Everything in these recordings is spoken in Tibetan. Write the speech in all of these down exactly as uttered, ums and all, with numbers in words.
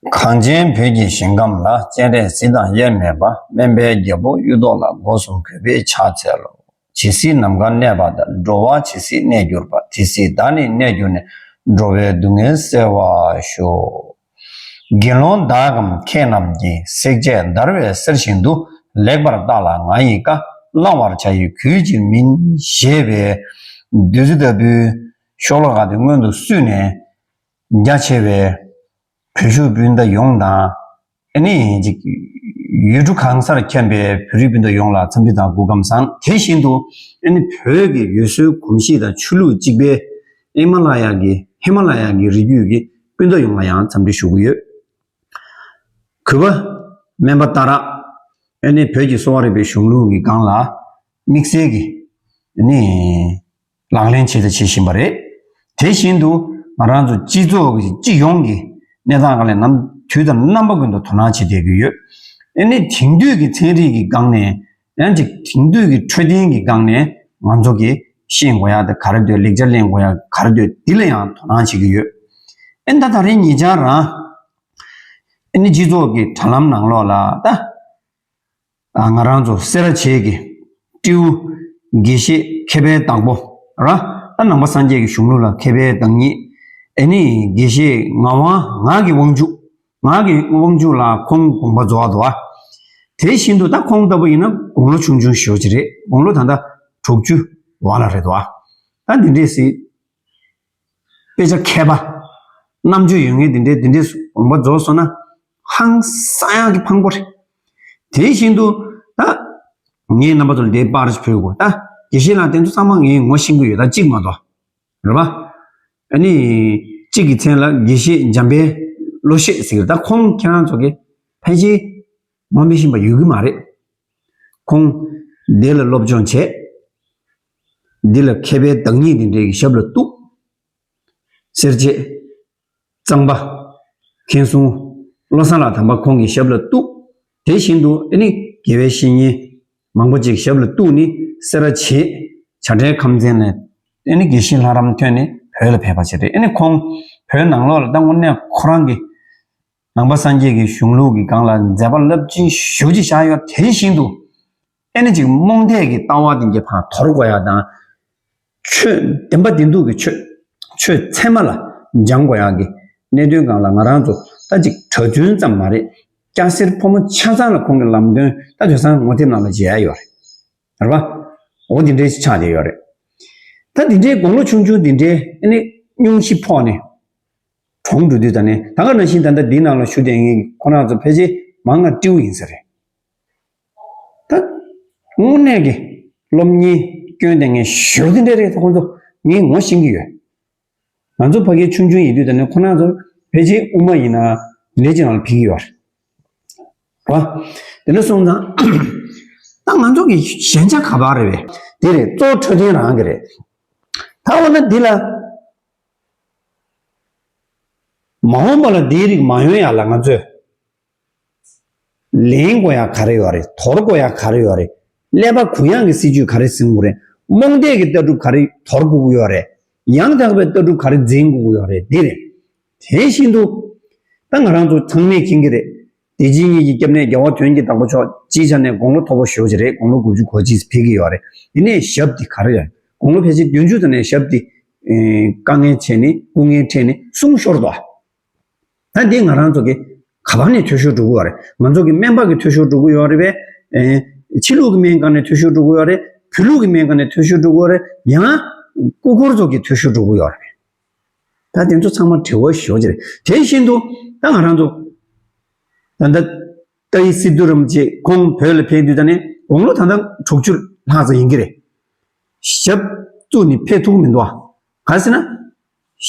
གངས་ཅན་བོད་ཀྱི་ཞིང་ཁམས་ལ། སྤྱན་རས་གཟིགས་དང་དབྱེར་མེད་པ། སྨན་པའི་རྒྱལ་པོ་གཡུ་ཐོག་ལ། སྒོ་གསུམ་གུས་པས་ཕྱག་འཚལ་ལོ། ཇི་སྲིད་ནམ་མཁའ་གནས་པ་ལྟར། འགྲོ་བ་ཇི་སྲིད་གནས་གྱུར་པ། དེ་སྲིད་བདག་ནི་གནས་གྱུར་ནས། འགྲོ་བའི་སྡུག་བསྔལ་སེལ་བར་ཤོག། དགེ་སློང་དག་གམ་མཁས་རྣམས་ཀྱིས། བསྲེག་བཅད་བརྡར་བའི་གསེར་བཞིན་དུ། ལེགས་པར་བརྟགས་ལ་ང་ཡི་བཀའ། བླང་བར་བྱ་ཡི་གུས་ཀྱིས་མིན། ཞེས་པའི་བདུད་རྩི་ལྟ་བུའི་ཤོ་ལོ་ཀ་དེ་སྔོན་དུ་བསུས་ནས། རྒྱ་ཆེ་བའི་བོད་ཕྲུག་སྤུན་ཟླ་ཡོངས་དང་། ཨ་ནི་ཅིག་ཡུལ་གྲུ་གང་སར་འཁྱམས་པའི་བོད་རིགས་སྤུན་ཟླ་ཡོངས་ལ་འཚམས་འདྲི་དང་སྐུ་ཁམས་བཟང་། དེ་བཞིན་དུ་ཨ་ནི་བོད་ཀྱི་ཡུལ་སྲོལ་གོམས་གཤིས་དང་ཆོས་ལུགས་གཅིག་པའི་ཧི་མ་ལ་ཡ་གི་ཧི་མ་ལ་ཡ་གི་རི་རྒྱུད་ཀྱི་སྤུན་ཟླ་ཡོངས་ལ་ཡང་འཚམས་འདྲི་ཞུ་གི་ཡོད། གུས་པ་སྨན་པ་ཏཱ་ར། ཨ་ནི་བོད་ཀྱི་གསོ་བ་རིག་པའི་གཞུང་ལུགས་ཀྱི་སྒང་ལ་དམིགས་བསལ་གྱི་ཨ་ནི་ལག་ལེན་བྱས་དང་བྱེད་བཞིན་པ་རེད། དེ་བཞིན་དུ་ང་རང་ཚོ་སྤྱི་ཚོགས་ཀྱི་སྤྱི་ཡོངས་ཀྱི་གནས་སྟངས་སྒང་ལ་ནམ་དུས་དང་རྣམ་པ་ཀུན་ཏུ་དོ་སྣང་བྱེད་བསྡད་ཀྱི་ཡོད། ཨ་ནི་དེང་དུས་ཀྱི་ཚན་རིག་གི་སྒང་ནས་ཡང་ཅིག་དེང་དུས་ཀྱི་འཕྲོད་བསྟེན་གྱི་སྒང་ནས་ང་ཚོ་གི་ཤེས་དགོས་ཡག་དང་ག་རེ་འདུག་ལེགས་ཆ་ལེན་དགོས་ཡག་ག་རེ་འདུག་འདི་ལ་ཡང་དོ་སྣང་བྱེད་ཀྱི་ཡོད། ཨ་ནི་ད་ད་རེས་ཉེ་ཆར་རང་ཨ་ནི་སྤྱི་ཚོགས་ཀྱི་དྲ་ལམ་ནང་ལོགས་ལ་ད། ང་རང་ཚོ་སེ་ར་བྱེས་ཀྱི་སྤྲེའུ་དགེ་བཤེས་མཁས་པའི་བདག་པོ་ར། ད་ནང་པ་སངས་རྒྱས་ཀྱི་གཞུང་ལུགས་ལ་མཁས་པའི་བདག་ཉིད། ཨ་ནི་དགེ་བཤེས་ངག་དབང་ངག་གི་དབང་ཕྱུག་ངག་གི་དབང་ཕྱུག་ལགས་ཁོང་དགོངས་པ་རྫོགས་འདུག་ཨ། དེ་བཞིན་དུ་ད་ཁོང་ལྟ་བུ་ཡིན་ན་དགུང་ལོ་ཆུང་ཆུང་ཞེ་པོ་ཅིག་རེད། དགུང་ལོ་ད་ལྟ་དྲུག་ཅུ་བར་ལ་རེད་འདུག་ཨ། ད་འདི་འདྲས་སྲིད། དཔེ་ཆ་མཁས་པ། རྣམ་དཔྱོད་ཡོད་མཁན་དེ་འདྲའི་དེ་འདྲའི་དགོངས་པ་རྫོགས་སོང་ན་ཧང་སང་ཡག་གི་ཕངས་པོ་རེད། དེ་བཞིན་དུ་ད་ངས་རྣམ་པ་ཚོ་ལ་དེའི་པར་ཞིག་ཕུལ་དགོས། ད་དགེ་བཤེས་ལགས་དེ་ཚོ་ཚང་མ་ངས་ངོ་ཤེས་ཀྱི་ཡོད། ད་གཅིག་མ་གཏོགས་རེད་པ། ཨ་ནི་གཅིག་གི་མཚན་ལ་དགེ་བཤེས་འཇམ་དཔལ་བློ་ཤེས་ཟེར་གི་རེད། ད་ཁོང་ཁྱེད་རང་ཚོ་གི་ཕལ་ཆེར་ངོ་མི་ཤེས་པ་ཡོད་ཀྱི་མ་རེད། ཁོང་འདི་ལ་སློབ་སྦྱོང་བྱས། འདི་ལ་མཁས་པའི་བདག་ཉིད་འདི་འདྲའི་གི་ཞབས་ལ་གཏུགས། སེར་བྱེས། གཙང་པ། མཁན་ཟུར། བློ་བཟང་ལགས་དམ་པ་ཁོང་གི་ཞབས་ལ་གཏུགས། དེ་བཞིན་དུ་ཨ་ནི་དགེ་བའི་བཤེས་གཉེན་མང་པོ་ཅིག་ཞབས་ལ་གཏུགས་ནས་སེ་ར་བྱེས། བྱ་བྲལ་ཁམས་ཚན་ནས་ཨ་ནི་དགེ་བཤེས་ལྷ་རམས་ཐོན་ནས་བོད་ལ་ཕེབས་པ་ཞིག་རེད། ཨ་ནི་ཁོང་བོད་ནང་ལོགས་ལ་ད་དངོས་གནས་ཁོ་རང་གི་ནང་པ་སངས་རྒྱས་ཀྱི་གཞུང་ལུགས་ཀྱི་སྒང་ལ་མཛད་པ་རླབས་ཆེན་ཞེ་པོ་ཅིག་བཞག་ཡོད། དེ་བཞིན་དུ་ཨེ་ནི་ཅིག་རྨོངས་དད་ཀྱི་ལྟ་བ་དེ་གྱད་ཕར་དོར་དགོས་ཡ་དང་། ཆོས་བདེན་པ་བདེན་ཐུག་གི་ཆོས་ཆོས་ཚད་མ་ལ་སྦྱང་དགོས་ཡ་གི་གནད་དོན་སྒང་ལ་ང་རང་ཚོ་ད་ཅིག་གྲྭ་བཙུན་ཙམ་མ་རེད། སྐྱ་སེར་ཕོ་མོ་ཆ་ཚང་ལ་ཁོང་གི་ལམ་སྟོན་ད་དེང་སང་ངོ་དེབ་ནང་ལ་མཇལ་ཡ་ཡོད་རེད། རེད་པ། འོ་དེ་འདྲའི་ཆགས་བསྡད་ཡོད་རེད། ད་དེ་འདྲའི་དགུང་ལོ་ཆུང་ཆུང་དེ་འདྲའི་ཨེ་ནི་སྙུང་གཞི་ཕོག་ནས། གྲོངས་འགྲོ་དུས་ད་ནི་ད་ག་ནང་བཞིན་ད་ལྟ་འདིའི་ནང་ལ་བཞུགས་བསྡད་མཁན་ཁོ་རང་ཚོ་ཕལ་ཆེར་མང་ང་སྤྲེའུ་ཡིན་ས་རེད། ད་དངོས་གནས་ཀྱི་སློབ་གཉེར་སྐྱོན་ལྡན་མཁན་ཞེ་པོ་དེ་འདྲ་རེད། ད་ཁོང་ཚོ་ངས་ངོ་ཤེས་ཀྱི་ཡོད། ང་ཚོ་ཕ་གི་ཆུང་ཆུང་ཡིན་དུས་ད་ནི་ཁོ་རང་ཚོ་ཕལ་ཆེར་དབུ་མ་ཡིན་ན་ལས་ཀྱི་ནང་ལ་ཕེབས་ཀྱི་ཡོད་རེད། རེད་པ། དེ་འདྲ་སོང་ཙང་ད་ང་ཚོ་གི་ཞན་ཆ་ག་པར་རེད་པས། དེ་རེད། གཙོ་བོ་འཕྲོད་བསྟེན་རང་གི་རེད། ད་འོ་ན་འདི་ལ། མ་འོངས་པ་ལ་འདིའི་རིགས་མ་ཡོང་ཡག་ལ་ང་ཚོས་ལེན་དགོས་ཡག་ག་རེ་ཡོད་རེད། དོར་དགོས་ཡག་ག་རེ་ཡོད་རེད། ཀླད་པ་གུ་ཡངས་ཀྱི་སྲིད་ཇུས་ག་རེ་འཛིན་དགོས་རེད། རྨོངས་དད་ཀྱི་ལྟ་གྲུབ་ག་རེ་དོར་དགོས་ཀྱི་ཡོད་རེད། ཡང་དག་པའི་ལྟ་གྲུབ་ག་རེ་འཛིན་དགོས་ཀྱི་ཡོད་རེད། འདི་རེད། དེ་བཞིན་དུ་ད་ང་རང་ཚོ་ཚང་མས་མཁྱེན་གྱི་རེད། དེ་རྗེས་ཉིད་ཀྱི་སྐྱབས་གནས་རྒྱལ་བ་དོན་གྱི་བདག་པོ་མཆོག་སྤྱིའི་ཆ་ནས་དགུང་ལོ་མཐོ་པོ་ཞེ་པོ་ཅིག་རེད། དགུང་ལོ་དགུ་བཅུ་གོ་གཅིག་ཕེབས་ཀྱི་ཡོད་རེད། དེ་ནས་ཞབས་འདི་ག་རེ་རེད། དགུང་ལོ་ཕལ་ཆེར་བདུན་ཅུ་ཙམ་ནས་ཞབས་འདི་དཀའ་ངལ་འཕྲད་ནས་སྐུ་ངལ་འཕྲད་ནས་གསུང་ཤོར་འདུག་ད་འདི་ང་རང་ཚོ་གི་ག་པ་ནས་འཐུས་ཤོར་འགྲོ་གི་ཡོད་རེད། ང་ཚོ་གི་སྨན་པ་གི་འཐུས་ཤོར་འགྲོ་གི་ཡོད་རེད་པས། ཕྱི་ལུགས་ཀྱི་སྨན་ཁང་ནས་འཐུས་ཤོར་འགྲོ་གི་ཡོད་རེད། བོད་ལུགས་ཀྱི་སྨན་ཁང་ནས་འཐུས་ཤོར་འགྲོ་གི་ཡོད་རེད། ཡང་སྐུ་འཁོར་ཚོ་གི་འཐུས་ཤོར་འགྲོ་གི་ཡོད་རེད། ད་དེ་ཚོ་ཚང་མ་དྲི་བ་ཞེ་པོ་ཅིག་རེད། དེ་བཞིན་དུ་ད་ང་རང་ཚོ་ད་ལྟ་ཏཱ་ཡི་སི་ཏུ་རིན་པོ་ཆེ་ཁོང་བོད་ལ་ཕེབས་དུས་ད་ནི་དགུང་ལོ་ད་ལྟ་དྲུག་ཅུ་ལྷག་ཙམ་ཡིན་གྱི་རེད། ཞབས་བཙུགས་ནས་ཕེབས་ཐུབ་མི་འདུག་ཨ། ག་རེ་ཟེར་ན།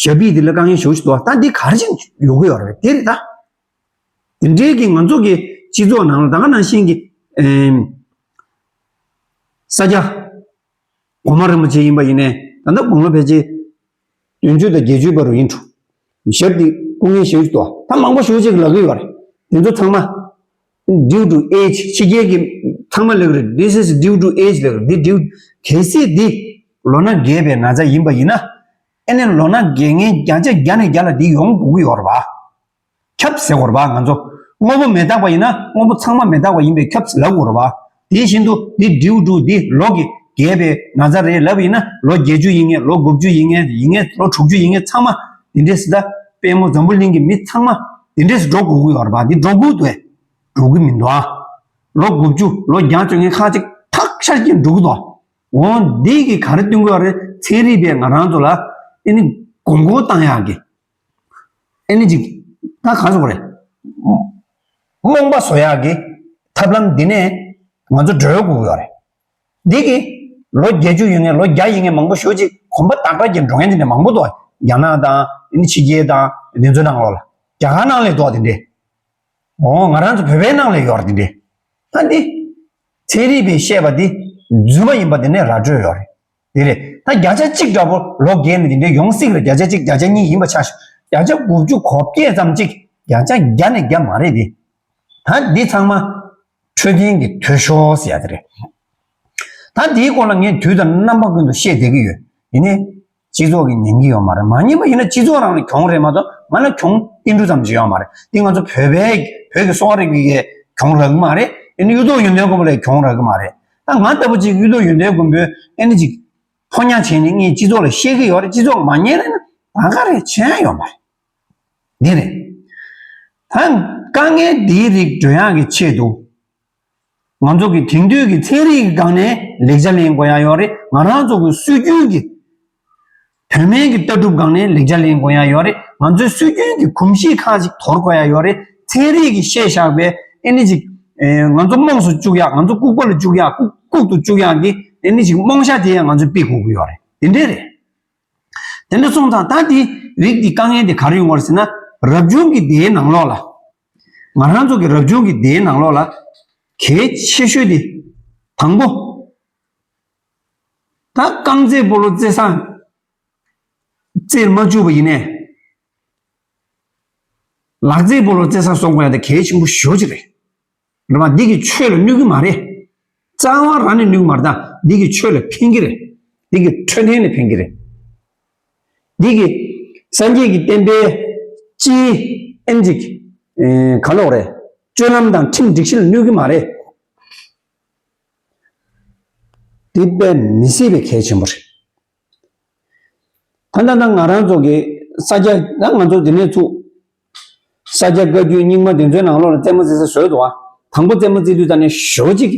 ཞབས་པུས་འདི་ལ་དཀའ་ངལ་ཞེ་པོ་ཅིག་འདུག་ཨ། ད་འདི་ག་རེ་བྱས་ཡོང་གི་ཡོད་རེད། དེ་རེད་ད། དེ་འདྲའི་གི་ང་ཚོ་གི་སྤྱི་ཚོགས་ནང་ལ་ད་ག་ནང་བཞིན་གྱི་ཨེམ། ས་སྐྱ་གོང་མ་རིན་པོ་ཆེ་ཡིན་པ་ཡིན་ནའི་ད་ལྟ་དགུང་ལོ་ཕལ་ཆེར་བདུན་ཅུ་དང་བརྒྱད་ཅུའི་བར་དུ་ཡིན་འགྲོ། ཞབས་འདི་སྐུ་ངལ་ཞེ་པོ་ཅིག་འདུག་ཨ། ད་མང་པོ་ཞེ་པོ་ཅིག་ལབ་ཀྱི་ཡོད་རེད། དེ་ཚོ་ཚང་མ་due to age ཕྱི་རྒྱལ་གྱི་ཚང་མ་ལབ་ཀྱི་རེད། This is due to age ལབ་ཀྱི་རེད། འདི་due གལ་སྲིད་འདི་ལོ་ན་རྒས་པའི་ན་ཚ་ཡིན་པ་ཡིན་ན་ཨེ་ནས་ལོ་ན་རྒས་ངན་བརྒྱ་ཆ་བརྒྱ་ནས་བརྒྱ་ལ་འདི་ཡོང་དགོས་ཀྱི་ཡོད་རེད་པ། ཁྱབ་ཟེར་དགོས་རེད་པ། ང་ཚོ་དངོས་པོ་མི་རྟག་པ་ཡིན་ན་དངོས་པོ་ཚང་མ་མི་རྟག་པ་ཡིན་པས་ཁྱབ་ལབ་དགོས་རེད་པ། དེ་བཞིན་དུ་འདི་འབྲིའུ་འབྲུག་འདི་ལོ་གི་རྒས་པའི་ན་ཚ་རེད་ལབ་ཡིན་ན་ལོ་བརྒྱད་ཅུ་ཡིན་ངེས། ལོ་དགུ་བཅུ་ཡིན་ངེས། ཡིན་ངེས། ལོ་དྲུག་ཅུ་ཡིན་ངེས། ཚང་མ་འདི་འདྲས་སི་ད་དཔལ་མོ་འཛམ་བུ་གླིང་གི་མི་ཚང་མ་འདི་འདྲས་སི་འགྲོ་དགོས་ཀྱི་ཡོད་རེད་པ། འདི་འགྲོ་དགོས་འདུག་གས། འགྲོ་གི་མི་འདུག་ཨ། ལོ་དགུ་བཅུ་ལོ་བརྒྱ་བཅོ་ལྔའི་ཁ་ཅིག་ཐག་ཤར་གྱིས་འགྲོ་གི་འདུག་འོ་འདི་གི་ག་རེ་སྟོན་གྱི་ཡོད་རེད། ཚན་རིག་པས་ང་རང་ཚོ་ལ་ཨེ་ནི་གོང་གོང་བཏང་ཡག་གི་ཨེ་ནི་ཅིག་ད་ག་ཟེར་དགོས་རེད། རྨོངས་པ་བཟོ་ཡག་གི་ཐབས་ལམ་འདི་ནས་ང་ཚོ་སྒྲོལ་དགོས་ཀྱི་ཡོད་རེད། འདི་གི་ལོ་བརྒྱད་ཅུ་ཡོད་ངེས། ལོ་བརྒྱ་ཡིན་ངེས། མང་པོ་ཞེ་ཅིག་གོམ་པ་ཏག་ཏག་གི་འགྲོ་མཁན་དེ་འདྲ་མང་པོ་འདུག་རྒྱ་ནག་དང་ཨེ་ནི་ཕྱི་རྒྱལ་དང་དེ་ཚོའི་ནང་ལོགས་ལ། རྒྱ་གར་ནང་ལ་འདུག་དེ་འདྲས། འོ་ང་རང་ཚོ་བོད་པའི་ནང་ལ་ཡོད་རེད་དེ་འདྲས། ད་འདི་ཚན་རིག་པས་བཤད་པ་འདི་རྫུན་མ་ཡིན་པ་དེ་ནས་ར་སྤྲོད་ཡོད་རེད། དེ་རེད། ད་བརྒྱ་ཆ་གཅིག་འདྲ་པོ་ལོ་རྒས་ནས་དེ་འདྲའི་ཡོང་སྲིད་རེད། བརྒྱ་ཆ་གཅིག་བརྒྱ་ཆ་གཉིས་ཡིན་པ་ཆ་བཞག་བརྒྱ་ཆ་དགུ་བཅུ་གོ་བརྒྱད་ཙམ་གཅིག་བརྒྱ་ཆ་བརྒྱ་ནས་བརྒྱ་མ་རེད་དེ། ད་འདི་ཚང་མ་འཕྲོད་བསྟེན་གྱི་འཐུས་ཤོར་ཟེར་ཡ་དེ་རེད། ད་འདིའི་སྐོར་ལ་ངས་དུས་དང་རྣམ་པ་ཀུན་ཏུ་བཤད་བསྡད་ཀྱི་ཡོད། ཡིན་ནའི་སྤྱི་ཚོགས་ཀྱིས་ཉན་གྱི་ཡོད་མ་རེད། མ་ཉན་པ་ཡིན་ན་སྤྱི་ཚོགས་རང་ལ་གྱོང་རེད་མ་གཏོགས་ང་ལ་གྱོང་ཏིལ་འབྲུ་ཙམ་ཞིག་ཡོད་མ་རེད། འདི་ང་ཚོ་བོད་པའི་བོད་ཀྱི་གསོ་བ་རིག་པའི་གྱོང་རག་གི་མ་རེད། ཡིན་ནའི་གཡུ་ཐོག་ཡོན་ཏན་མགོན་པོ་ལ་གྱོང་རག་གི་མ་རེད། ད་ང་ལྟ་བུ་ཅིག་གཡུ་ཐོག་ཡོན་ཏན་མགོན་པོའི་ཨེ་ནི་ཅིག་ཕོ་ཉ་བྱས་ནས་ངས་སྤྱི་ཚོགས་ལ་བཤད་ཀྱི་ཡོད་རེད། སྤྱི་ཚོགས་མ་ཉན་ན་ད་ག་རེད། བྱས་ཡོད་མ་རེད། འདི་རེད། ད་དཀའ་ངལ་འདིའི་རིགས་སྒྲོལ་ཡག་གི་ཆེད་དུ། ང་ཚོ་གི་དེང་དུས་ཀྱི་ཚན་རིག་གི་སྒང་ནས་ལེགས་ཆ་ལེན་དགོས་ཡག་ཡོད་རེད། ང་རང་ཚོ་གི་སྲོལ་རྒྱུན་གྱི་བོད་སྨན་གྱི་ལྟ་གྲུབ་སྒང་ནས་ལེགས་ཆ་ལེན་དགོས་ཡག་ཡོད་རེད། ང་ཚོའི་སྲོལ་རྒྱུན་གྱི་གོམས་གཤིས་ཁག་ཅིག་དོར་དགོས་ཡག་ཡོད་རེད། ཚན་རིག་གིས་བཤད་བཞག་པའི་ཨེ་ནི་ཅིག་ཨེ་ང་ཚོ་རྨོངས་སུ་བཅུག་ཡག་ང་ཚོ་ལྐུགས་པ་ལ་བཅུག་ཡག་ལྐུགས་ལྐུགས་སུ་བཅུག་ཡག་གི་ཨེ་ནི་ཅིག་རྨོངས་ཞག་དེ་ཡང་ང་ཚོས་ཕུད་དགོས་ཀྱི་ཡོད་རེད། དེ་འདྲས་རེད། དེ་འདྲ་སོང་ཙང་ད་དེ་རིགས་ཀྱི་དཀའ་ངལ་དེ་ག་རེ་ཡོང་བ་རེད་ཟེར་ན། རབ་བྱུང་གི་སྡེའི་ནང་ལོགས་ལ། ང་རང་ཚོ་གི་རབ་བྱུང་གི་སྡེའི་ནང་ལོགས་ལ་གལ་ཆེ་ཤོས་དེ། དང་པོ། ད་རྐང་རྩེད་སྤོ་ལོ་རྩེ་ས་རྩེར་མ་བཅུག་པ་ཡིན་ནའི། ལག་རྩེད་སྤོ་ལོ་རྩེ་ས་བཟོ་དགོས་ཡ་དེ་གལ་ཆེན་པོ་ཞེ་པོ་ཅིག་རེད། རེད་པ། འདི་གིས་ཆོས་ལ་གནོད་ཀྱི་མ་རེད། རྩ་བ་རང་ནས་གནོད་ཀྱི་མ་རེད། ད་འདི་གིས་ཆོས་ལ་ཕན་གྱི་རེད། འདི་གིས་འཕྲོད་བསྟེན་ལ་ཕན་གྱི་རེད། འདི་གིས་སངས་རྒྱས་ཀྱི་བསྟན་པའི་སྤྱིའི་ཨེམ་ཅིག་ཨེ་ག་ལོག་རེད། སྤྱོད་ལམ་དང་ཁྲིམས་སྒྲིག་གཞི་ལ་གནོད་ཀྱི་མ་རེད། འདི་དཔེ་མི་སྲིད་པའི་གལ་ཆེན་པོ་རེད། ད་ལྟ་ན་ང་རང་ཚོ་གི་ས་སྐྱ་ད་ང་ཚོ་འདི་ནས་ཚུགས། ས་སྐྱ་བཀའ་བརྒྱུད་རྙིང་མ་དེ་ཚོའི་ནང་ལོགས་ལ་རྩེད་མོ་རྩེ་ས་བཟོས་འདུག་ཨ། དང་པོ་རྩེད་མོ་རྩེ་དུས་ད་ནི་ཞོ་གཅིག་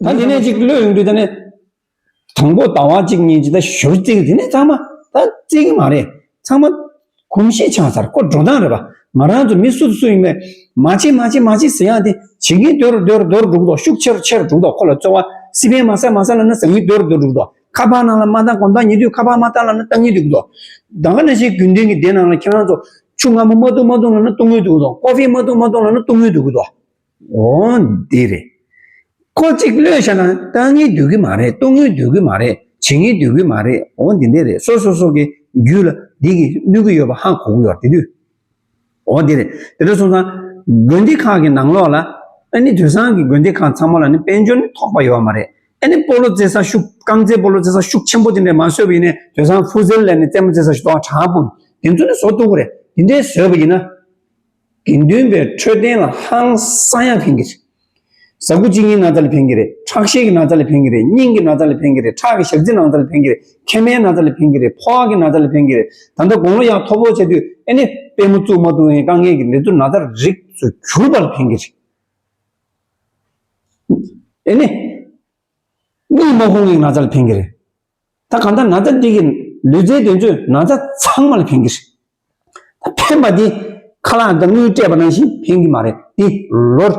ད་དེ་ནས་གཅིག་གློད་ཡོང་དུས་ད་ནི། དང་པོ་ཟླ་བ་གཅིག་གཉིས་ཅིག་ད་ཞོ་རྩེ་གི་དེ་ནས་ཚང་མ་ད་རྩེ་གི་མ་རེད། ཚང་མ་གོམས་གཤིས་ཆགས་ཚར། ཁོ་འགྲོ་སྟངས་རེད་པ། ང་རང་ཚོ་མི་སུ་དང་སུ་ཡིན་པས་མ་བྱེད་མ་བྱེད་མ་བྱེད་ཟེར་ཡག་དེ་བྱེད་ཀྱིན་སྡོད་རུ་སྡོད་རུ་སྡོད་རུ་འགྲོ་གི་འདུག་ཤུགས་ཆེ་རུ་ཆེ་རུ་འགྲོ་གི་འདུག་ཁོ་ལ་རྩོལ་བ་སི་པན་མ་ཟ་མ་ཟ་ལབ་ན་ཟ་གིན་སྡོད་རུ་སྡོད་རུ་འགྲོ་གི་འདུག་ཁ་པར་ནང་ལ་མ་བཏང་། དགོང་དག་ཉལ་དུས་ཁ་པར་མ་བཏང་ལབ་ན་བཏང་གིན་སྡོད་ཀྱི་འདུག་ད་ག་ནང་བཞིན་དགེ་འདུན་གྱི་སྡེ་ནང་ལ་ཁྱེད་རང་ཚོ་ཆུ་མངར་མོ་མ་འཐུང་མ་འཐུང་ལབ་ན་འཐུང་གིན་སྡོད་ཀྱི་འདུག་ཀོ་ཧྥི་མ་འཐུང་མ་འཐུང་ལབ་ན་འཐུང་གིན་སྡོད་ཀྱི་འདུག་འོ་འདི་རེད། ཁོ་གཅིག་གློད་བཞག་ན་བཏང་གིན་སྡོད་ཀྱི་མ་རེད། འཐུང་གིན་སྡོད་ཀྱི་མ་རེད། བྱེད་ཀྱིན་སྡོད་ཀྱི་མ་རེད། འོ་འདི་འདྲས་རེད། སོ་སོ་སོ་གི་རྒྱུད་ལ་འདི་གིས་གནོད་ཀྱི་ཡོད་པ་ཧ་གོ་གི་ཡོད་རེད། དེ་དུས་འོ་འདི་རེད། དེ་འདྲ་སོང་ཙང་དགོན་སྡེ་ཁག་གི་ནང་ལོགས་ལ་ཨ་ནི་དེང་སང་གི་དགོན་སྡེ་ཁག་ཚང་མ་ལ་ནི་དཔལ་འབྱོར་ནི་ཐོགས་པ་ཡོད་མ་རེད། ཨ་ནི་སྤོ་ལོ་རྩེ་ས་ཤུགས་རྐང་རྩེད་སྤོ་ལོ་རྩེ་ས་ཤུགས་ཆེན་པོ་དེ་འདྲས་མ་བཟོས་པ་ཡིན་ནའི་དེང་སང་ཕུ་ཚལ་ལ་ནི་རྩེད་མོ་རྩེ་ས་ཞིག་གཏོང་བ་དྲག་པོ་དེ་ཚོ་ནི་བཟོ་ཐུབ་ཀྱི་རེད། དེ་འདྲས་བཟོས་པ་ཡིན་ན། དགེ་འདུན་པའི་འཕྲོད་བསྟེན་ལ་ཧང་སང་ཡང་ཕན་གྱི་རེད། ཟ་ཁུ་གཅིན་སྙིའི་ན་ཚ་ལ་ཕན་གྱི་རེད། ཁྲག་ཤེད་ཀྱི་ན་ཚ་ལ་ཕན་གྱི་རེད། སྙིང་གི་ན་ཚ་ལ་ཕན་གྱི་རེད། ཁྲག་གི་ཞག་རྩི་ན་ཚ་ལ་ཕན་གྱི་རེད། མཁལ་མའི་ན་ཚ་ལ་ཕན་གྱི་རེད། ཕོ་བ་གི་ན་ཚ་ལ་ཕན་གྱི་རེད། ད་ལྟ་དགུང་ལོ་ཡར་མཐོ་པོ་བྱས་དུས་ཨེ་ནི་པུས་མོ་བཙུགས་མ་ཐུབ་པའི་དཀའ་ངལ་གྱི་འདི་ཚོ་ན་ཚ་རིགས་སུ་གྱུར་པ་ལ་ཕན་གྱི་རེད། ཨེ་ནི་གཉིད་མ་ཁུག་པའི་ན་ཚ་ལ་ཕན་གྱི་རེད། ད་གང་ལྟར་ན་ཚ་འདི་གི་ལུས་རྩལ་དེ་ཚོས་ན་ཚ་ཚང་མ་ལ་ཕན་གྱི་རེད། ད་ཕན་པ་འདི་ཁ་ལག་དང་དངུལ་སྤྲད་པ་ནང་བཞིན་ཕན་གྱི་མ་རེད། འདི་ལོར་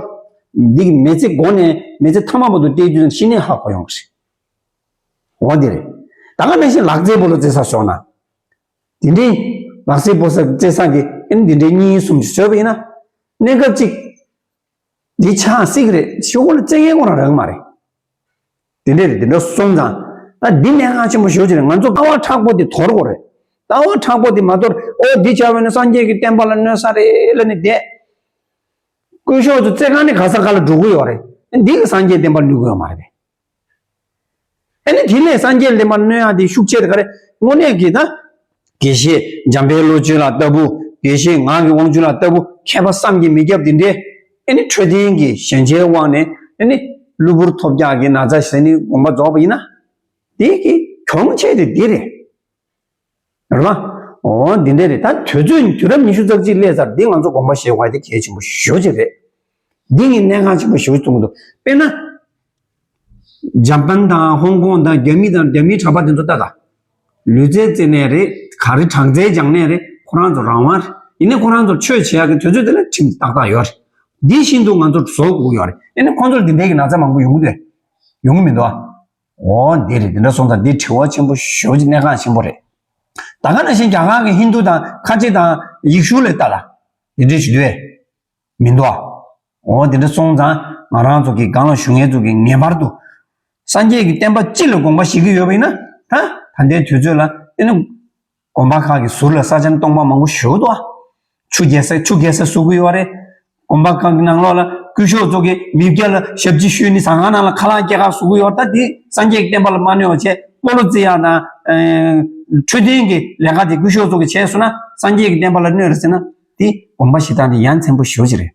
འདི་གི་མི་ཚེ་འགོ་ནས་མི་ཚེ་མཐའ་མ་བར་དུ་བལྟས་དུས་ཤི་ནས་ཧ་གོ་ཡོང་གི་རེད། འོ་འདི་རེད། ད་ག་ནང་བཞིན་ལག་རྩེད་སྤོ་ལོ་རྩེ་ས་སོང་ན། དེ་འདྲའི་ལག་རྩེད་སྤོ་ས་རྩེ་ས་གི་ཨེ་འདི་འདྲའི་གཉིས་གསུམ་ཞིག་བཟོས་པ་ཡིན་ན། གནས་སྐབས་གཅིག་འདི་ཆགས་སྲིད་ཀྱི་རེད། ཞོགས་ལ་རྩེད་མཁན་ཁོ་རང་རག་གི་མ་རེད། དེ་འདྲས་རེད། དེ་འདྲ་སོང་ཙང་ད་འདི་གནད་འགག་ཆེན་པོ་ཞེ་པོ་ཅིག་རེད། ང་ཚོ་ལྟ་བ་མཁྲེགས་པོ་དེ་དོར་དགོས་རེད། ལྟ་བ་མཁྲེགས་པོ་དེ་མ་དོར། ཨོ་འདི་བྱས་པ་ཡིན་ན་སངས་རྒྱས་ཀྱི་བསྟན་པ་ལ་གནོད་ས་རེད་ལབ་ནས་བསྡད། སྐུ་ཞབས་ཚོ་རྩེད་ཁང་ནས་ག་ས་ག་ལ་འགྲོ་གི་ཡོད་རེད། འདི་གིས་སངས་རྒྱས་བསྟན་པ་གནོད་གི་ཡོད་མ་རེད་པས། ཨ་ནི་དེ་ནས་སངས་རྒྱས་བསྟན་པ་གནོད་ཡག་དེ་ཤུགས་ཆེ་དེ་ག་རེ། དངོས་གནས་ཀྱི་ད་དགེ་བཤེས་འཇམ་དཔལ་བློ་ཆོས་ལགས་ལྟ་བུ་ དགེ་བཤེས་ངག་གི་དབང་ཕྱུག་ལགས་ལྟ་བུ་མཁས་པ་བསམ་གྱིས་མི་ཁྱབ་དེ་འདྲའི་ཨེ་ནི་འཕྲོད་བསྟེན་གྱི་ཞན་ཆའི་དབང་ནས་ཨེ་ནི་གློ་བུར་ཐོལ་རྒྱག་གི་ན་ཚ་ཟེར་ནི་དགོངས་པ་རྫོགས་པ་ཡིན་ན། དེ་གི་གྱོང་ཆེ་དེ་འདི་རེད། རེད་བ། འོ་འདི་འདྲ་རེད། ད་དུས་ཚོད་དུས་རབས་ཉི་ཤུ་རྩ་གཅིག་སླེབས་ཚར། འདི་ང་ཚོ་དགོངས་པ་བཞེས་དགོས་དེ་གལ་ཆེན་པོ་ཞེ་པོ་ཅིག་རེད། འདི་ངས་གནད་འགག་ཆེན་པོ་ཞེ་པོ་ཅིག་མཐོང་གི་འདུག་དཔེར་ན། འཇམ་པན་དང་ཧོང་ཀོང་དང་རྒྱ་མི་དང་རྒྱ་མིའི་གྲྭ་པ་དེ་ཚོ་ལྟ་དང་། ལུས་རྩལ་རྩེད་ནས་རེད། ག་རེ་སྦྲང་རྩི་སྦྱང་ནས་རེད། ཁོ་རང་ཚོ་རང་དབང་རེད། ཡིན་ནའི་ཁོ་རང་ཚོར་ཆོས་བྱེད་ཡག་གི་དུས་ཚོད་དེ་ལ་ཁྲིམས་ཏག་ཏག་ཡོད་རེད། འདི་བཞིན་དུ་ང་ཚོར་བཟོ་དགོས་ཡོད་རེད། ཡིན་ནའི་ཁོ་ཚོར་འདི་འདྲའི་གི་ན་ཚ་མང་པོ་ཡོང་གི་འདུག་ཡོང་གི་མི་འདུག་ཨ། འོ་འདི་རེད། འདི་འདྲ་སོང་ཙང་འདི་དྲི་བ་ཆེན་པོ་ཞེ་པོ་ཅིག་གནད་འགག་ཆེན་པོ་རེད། ད་ག་ནང་བཞིན་རྒྱ་གར་གྱི་ཧིན་དུ་དང་ཁ་ཆེ་དང་ཡེ་ཤུ་ལ་ལྟ་ལ། འདི་འདྲ་ཞིག་འདུག་ཨེ། མི་འདུག་ཨ། འོ་འདི་འདྲ་སོང་ཙང་ང་རང་ཚོ་གི་སྒང་ལ་བཞུགས་མཁན་ཚོ་གི་ངེས་པར་དུ། སངས་རྒྱས་ཀྱི་བསྟན་པ་སྤྱི་ལ་དགོངས་པ་བཞེས་ཀྱི་ཡོད་པ་ཡིན་ན། ད་ད་ལྟའི་དུས་ཚོད་ལ་ཨེ་ནི། དགོན་པ་ཁག་གི་ཟུར་ལ་ས་ཆ་སྟོང་པ་མང་པོ་ཞིག་འདུག་ཨ། ཆུ་རྐྱལ་ས་ཆུ་རྐྱལ་ས་བཟོ་གི་ཡོད་རེད། དགོན་པ་ཁག་གི་ནང་ལོགས་ལ་སྐུ་ཞབས་ཚོ་གིས་མི་སྐྱ་ལ་ཞབས་ཕྱི་ཞུས་ནས་ཟ་ཁང་ནང་ལ་ཁ་ལག་སྐྱེལ་ཁ་བཟོ་གི་ཡོད་རེད། ད་དེ་སངས་རྒྱས་ཀྱི་བསྟན་པ་ལ་མ་གནོད་པ་བྱས། སྤོ་ལོ་རྩེ་ཡག་དང་། འཕྲོད་བསྟེན་གྱི་ལས་ཀ་དེ་སྐུ་ཞབས་ཚོ་གིས་བྱས་སོང་ན་སངས་རྒྱས་ཀྱི་བསྟན་པ་ལ་གནོད་རེད་ཟེར་ན། དེ་དགོངས་པ་བཞེས་སྟངས་དེ་ཡ་མཚན་པོ་ཞེ་པོ་ཅིག་རེད།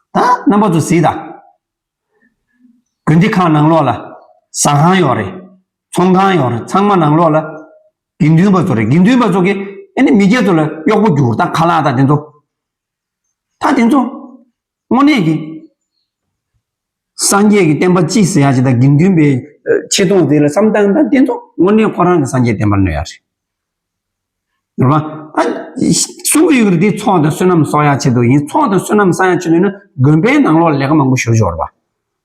ད་རྣམ་པ་ཚོ་གཟིགས་དང་། དགོན་སྡེ་ཁག་ནང་ལོགས་ལ་ཟ་ཁང་ཡོད་རེད། ཚོང་ཁང་ཡོད་རེད། ཚང་མ་ནང་ལོགས་ལ་དགེ་འདུན་པ་ཚོ་རེད། དགེ་འདུན་པ་ཚོ་གིས་ཨེ་ནི་མི་སྐྱ་ཚོ་ལ་གཡོག་པོ་རྒྱུག་དང་ཁ་ལག་དང་དེ་ཚོ། ད་དེ་ཚོ་དངོས་གནས་ཀྱི་སངས་རྒྱས་ཀྱི་བསྟན་པ་སྤྱི་ཟེར་ཡག་ཅིག་དང་དགེ་འདུན་པའི་ཆེ་མཐོང་དེ་ལ་བསམ་བཏང་ད་དེ་ཚོ་དངོས་གནས་ཁོ་རང་གི་སངས་རྒྱས་བསྟན་པར་གནོད་ཡག་རེད། རེད་བ། ད་གསུང་གི་ཡོད་རེད། འདི་ཚོགས་དང་བསོད་ནམས་གསོག་ཡག་ཆེད་དུ་ཡིན། ཚོགས་དང་བསོད་ནམས་བསག་ཡག་ཆེད་དུ་ཡིན་ན་དགོན་པའི་ནང་ལོགས་ལས་ཀ་མང་པོ་ཞུ་ཞོར་བ།